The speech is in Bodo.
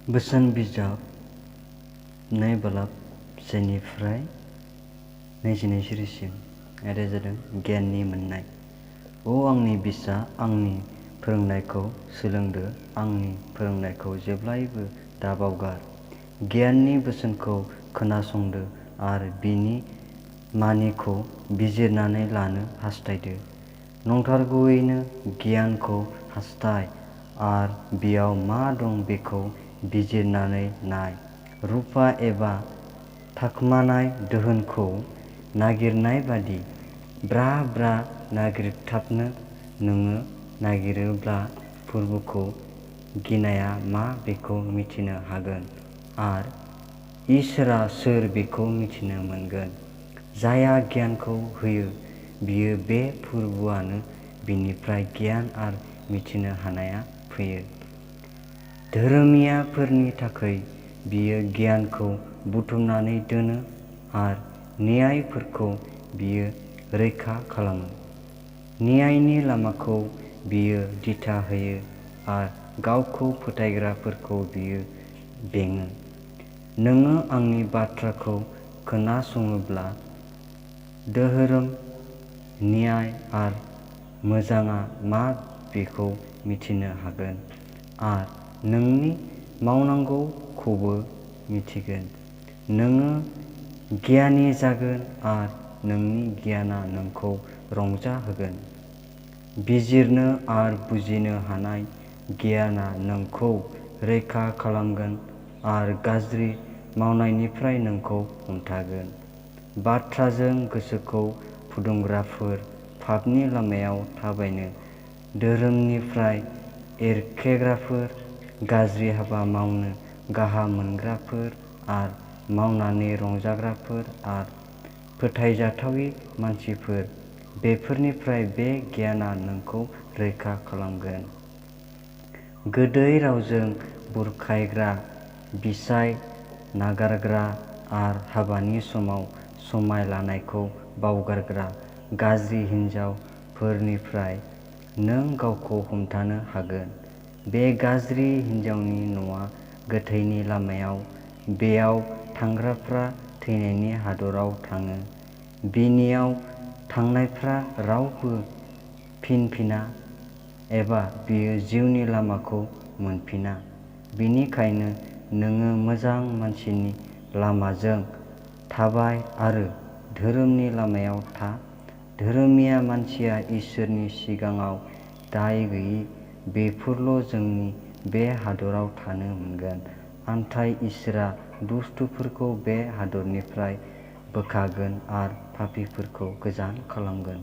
बोसोन बिजाब 2:1-निफ्राय 22 सिरिसिम आयदाया जादों गियाननि मोननाय। आंनि बिसा, आंनि फोरोंनायखौ सोलोंदो, आंनि फोरोंनायखौ जेब्लाबो दाबावगार। गियाननि बोसोनखौ खोनासंदो आरो बिनि मानिखौ बिजिरनानै लानो हास्थायदो। नंथारगौयैनो गियानखौ हास्थाय आरो बेयाव मा दं बेखौ बिजिरनानै नाय। रुपा एबा थाखोमानाय दोहोनखौ नागिरनाय बादि ब्रा-ब्रा नागिरथाबनो नोङो नागिरोब्ला प्रभुखौ गिनाया मा बेखौ मिथिनो हागोन आरो इसोरा सोर बेखौ मिथिनो मोनगोन। जायहा गियानखौ होयो बियो बे प्रभुआनो, बिनिफ्राय गियान आरो मिथिनो हानाया फैयो। धोरोमियाफोरनि थाखाय बियो गियानखौ बुथुमनानै दोनो आरो न्यायफोरखौ बियो रैखा खालामो। न्यायनि लामाखौ बियो दिथा होयो आरो गावखौ फोथायग्राफोरखौ बियो बेङो। नोङो आंनि बाथ्राखौ खोनासङोब्ला धोरोम, न्याय आरो मोजाङा मा बेखौ मिथिनो हागोन आरो नोंनि मावनांगौखौबो मिथिगोन। नोङो गियानि जागोन आरो नोंनि गियाना नोंखौ रंजाहोगोन। बिजिरनो आरो बुजिनो हानाय गियाना नोंखौ रैखा खालामगोन आरो गाज्रि मावनायनिफ्राय नोंखौ हमथागोन। बाथ्राजों गोसोखौ फुदुंग्राफोर, पापनि लामायाव थाबायनो धोरोमनिफ्राय एरखेग्राफोर, गाज्रि हाबा मावनो गाहाम मोनग्राफोर आरो मावनानै रंजाग्राफोर आरो फोथायजाथावि मानसिफोर, बेफोरनिफ्राय बे गियाना नोंखौ रैखा खालामगोन। गोदै रावजों बुरखायग्रा, फिसाय नागारग्रा आरो हाबानि समाव समाय लानायखौ बावगारग्रा गाज्रि हिनजावफोरनिफ्राय नों गावखौ हमथानो हागोन। बे गाज्रि हिनजावनि न'आ गोथैनि लामायाव, बेयाव थांग्राफ्रा थैनायनि हादराव थाङो, बिनियाव थांनायफ्रा रावबो फैफिना एबा बियो जिउनि लामाखौ मोनफिना। बेनिखायनो नोङो मोजां मानसिनि लामाजों थाबाय आरो धोरोमनि लामायाव था। धोरोमिया मानसिया इसोरनि सिगाङाव दाय गैयै, बेफोरल' जोंनि बे हादराव थानो मोनगोन, नाथाय इसोरा दुष्टफोरखौ बे हादरनिफ्राय बोखारगोन आरो पापीफोरखौ गोजान खालामगोन।